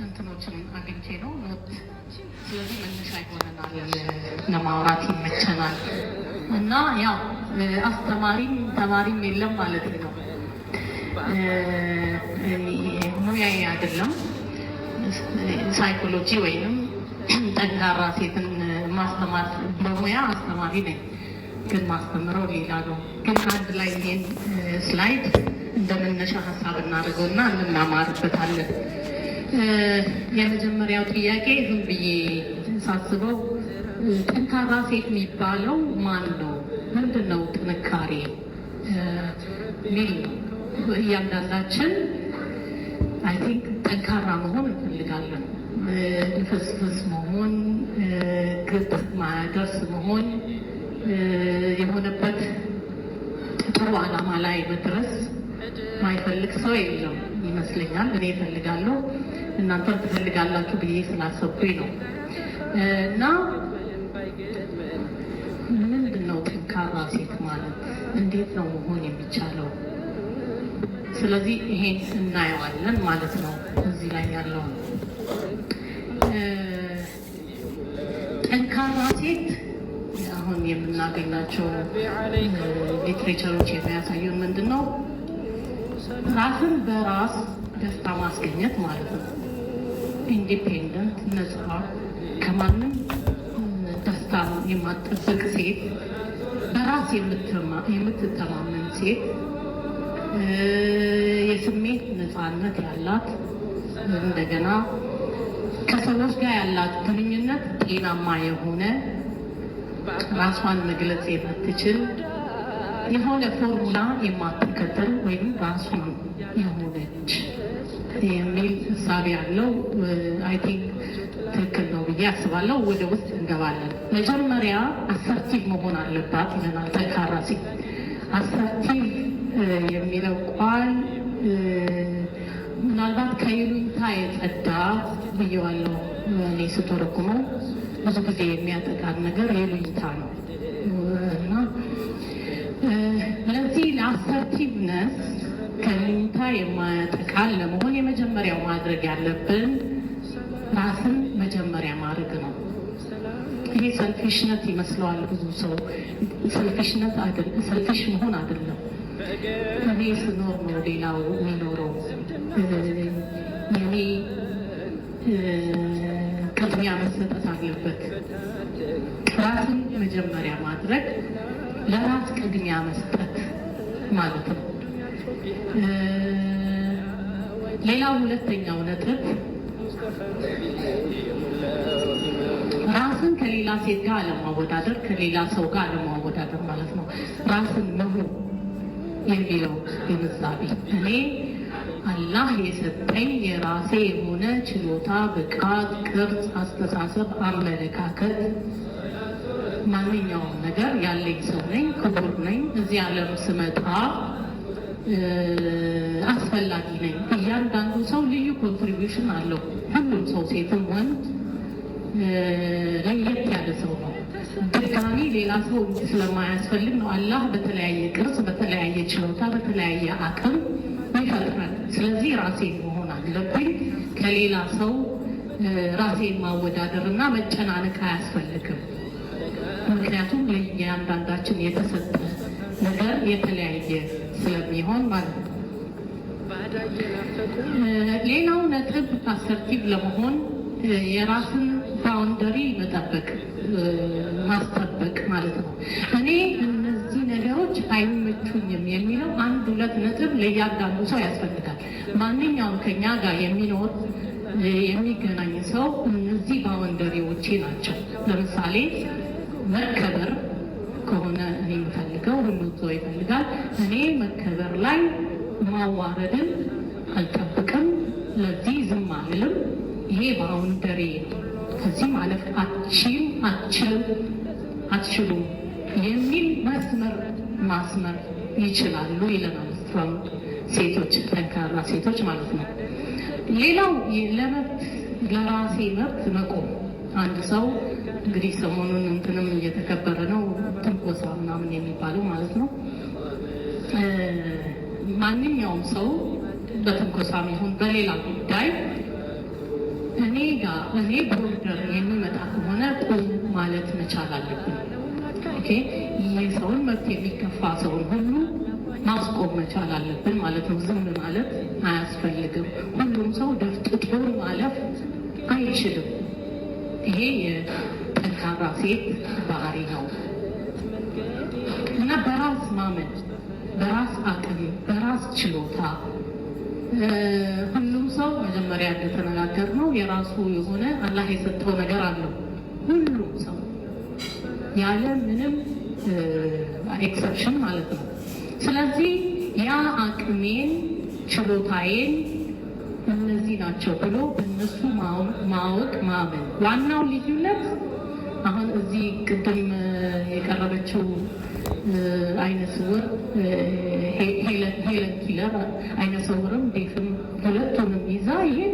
እንትኖችን አግኝቼ ነው note። ስለዚህ መነሻ ይሆነናል፣ ለማውራት ይመቸናል። እና ያው አስተማሪም ተማሪም የለም ማለት ነው። ሙያዬ አይደለም psychology ወይንም ጠንካራ ሴትን ማስተማር። በሙያ አስተማሪ ነኝ፣ ግን ማስተምረው ሌላ ነው። ግን አንድ ላይ ይሄን slide እንደ መነሻ ሀሳብ እናደርገው እና እንማማርበታለን። የመጀመሪያው ጥያቄ ዝም ብዬ ሳስበው ጠንካራ ሴት የሚባለው ማን ነው? ምንድን ነው ጥንካሬ ሚል ነው። እያንዳንዳችን I think ጠንካራ መሆን እንፈልጋለን። ልፍስፍስ መሆን፣ ግብ ማያደርስ መሆን፣ የሆነበት ጥሩ ዓላማ ላይ መድረስ ማይፈልግ ሰው የለም ይመስለኛል። እኔ እፈልጋለሁ፣ እናንተም ትፈልጋላችሁ ብዬ ስላሰብኩኝ ነው። እና ምንድን ነው ጠንካራ ሴት ማለት? እንዴት ነው መሆን የሚቻለው? ስለዚህ ይሄን እናየዋለን ማለት ነው። እዚህ ላይ ያለው ጠንካራ ሴት አሁን የምናገኛቸው literature ኦች የሚያሳዩን ምንድን ነው? ራስን በራስ ደስታ ማስገኘት ማለት ነው። Independent፣ ነፃ፣ ከማንም ደስታ የማትጠብቅ ሴት፣ በራስ የምትተማመን ሴት፣ የስሜት ነፃነት ያላት፣ እንደገና ከሰዎች ጋር ያላት ግንኙነት ጤናማ የሆነ፣ ራሷን መግለጽ የምትችል፣ የሆነ ፎርሙላ የማትከተል ወይም ራሷን የሆነች የሚል እሳቤ ያለው I think ትክክል ነው ብዬ አስባለሁ። ወደ ውስጥ እንገባለን። መጀመሪያ assertive መሆን አለባት ይለናል ጠንካራ ሴት። Assertive የሚለው ቃል ምናልባት ከይሉኝታ የጸዳ ብዬዋለሁ እኔ ስተረጉመው። ብዙ ጊዜ የሚያጠቃን ነገር ይሉኝታ ነው እና ለዚህ ለ assertiveness ከይሉኝታ የማያጠቃን ለመሆን የመጀመሪያው ማድረግ ያለብን ራስን መጀመሪያ ማድረግ ነው። ይሄ selfish ነት ይመስለዋል ብዙ ሰው። Selfish ነት selfish መሆን አይደለም። እኔ ስኖር ነው ሌላው የሚኖረው። የኔ ቅድሚያ መሰጠት አለበት። ራስን መጀመሪያ ማድረግ ለራስ ቅድሚያ መስጠት ማለት ነው። ሌላው ሁለተኛው ነጥብ ራስን ከሌላ ሴት ጋር አለማወዳደር፣ ከሌላ ሰው ጋር አለማወዳደር ማለት ነው። ራስን መሆን የሚለው ግንዛቤ እኔ አላህ የሰጠኝ የራሴ የሆነ ችሎታ፣ ብቃት፣ ቅርጽ፣ አስተሳሰብ፣ አመለካከት፣ ማንኛውም ነገር ያለኝ ሰው ነኝ፣ ክቡር ነኝ። እዚህ ዓለም ስመጣ አስፈላጊ ነኝ። እያንዳንዱ ሰው ልዩ contribution አለው። ሁሉም ሰው ሴትም ወንድ ለየት ያለ ሰው ነው። ድጋሚ ሌላ ሰው ስለማያስፈልግ ነው አላህ በተለያየ ቅርጽ፣ በተለያየ ችሎታ፣ በተለያየ አቅም ይፈጥራል። ስለዚህ ራሴን መሆን አለብኝ። ከሌላ ሰው ራሴን ማወዳደር እና መጨናነቅ አያስፈልግም። ምክንያቱም ለእያንዳንዳችን የተሰጠ ነገር የተለያየ ስለሚሆን ማለት ነው። ሌላው ነጥብ assertive ለመሆን የራስን boundary መጠበቅ፣ ማስጠበቅ ማለት ነው። እኔ እነዚህ ነገሮች አይመቹኝም የሚለው አንድ ሁለት ነጥብ ለእያንዳንዱ ሰው ያስፈልጋል። ማንኛውም ከኛ ጋር የሚኖር የሚገናኝ ሰው እነዚህ boundary ዎቼ ናቸው። ለምሳሌ መከበር ከሆነ እኔ የምፈልገው፣ ሁሉም ሰው ይፈልጋል። እኔ መከበር ላይ ማዋረድን አልጠብቅም። ለዚህ ዝም አልልም። ይሄ boundary ነው። ከዚህ ማለፍ አትችይም፣ አትችልም፣ አትችሉም የሚል መስመር ማስመር ይችላሉ ይለናል። Strong ሴቶች፣ ጠንካራ ሴቶች ማለት ነው። ሌላው ለመብት፣ ለራሴ መብት መቆም። አንድ ሰው እንግዲህ ሰሞኑን እንትንም እየተከበረ ነው፣ ትንኮሳ ምናምን የሚባለው ማለት ነው። ማንኛውም ሰው በትንኮሳም ይሁን በሌላ ጉዳይ እኔ ጋር እኔ border የሚመጣ ከሆነ ቁም ማለት መቻል አለብን። Okay፣ የሰውን መብት የሚገፋ ሰውን ሁሉ ማስቆም መቻል አለብን ማለት ነው። ዝም ማለት አያስፈልግም። ሁሉም ሰው ደፍጥጦ ማለፍ አይችልም። ይሄ የጠንካራ ሴት ባህሪ ነው እና በራስ ማመን፣ በራስ አቅም፣ በራስ ችሎታ፣ ሁሉም ሰው መጀመሪያ እንደተነጋገርነው የራሱ የሆነ አላህ የሰጠው ነገር አለው። ሁሉም ሰው ያለ ምንም exception ማለት ነው። ስለዚህ ያ አቅሜን ችሎታዬን እነዚህ ናቸው ብሎ በእነሱ ማወቅ ማመን። ዋናው ልዩነት አሁን እዚህ ቅድም የቀረበችው አይነ ስውር ሄለን ኪለር አይነ ስውርም deaf ም ሁለቱንም ይዛ ይሄን